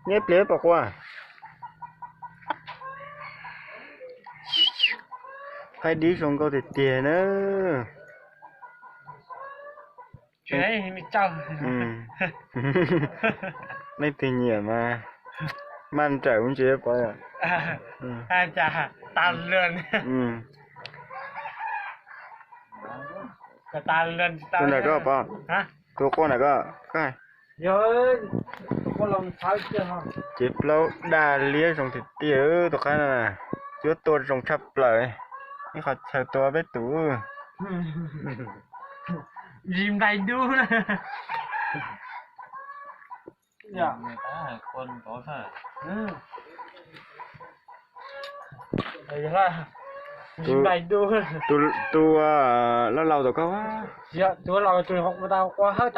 Nyob pliag pom qua. Qaib dib zoo nkauj tiag tiag na. Leej twg nyiam mas maj nrawm kuv ntsia pov. Tus ntawm koj pov, tus quaj ntawm koj, koj. Cev plaub daj liab zoo tiag tiag tus qaib no, cuab tua zoo tshaj plaws. Ib qhov chaw tua peb tus. Zis nplais dub. Tus, tus laus laus tom koj.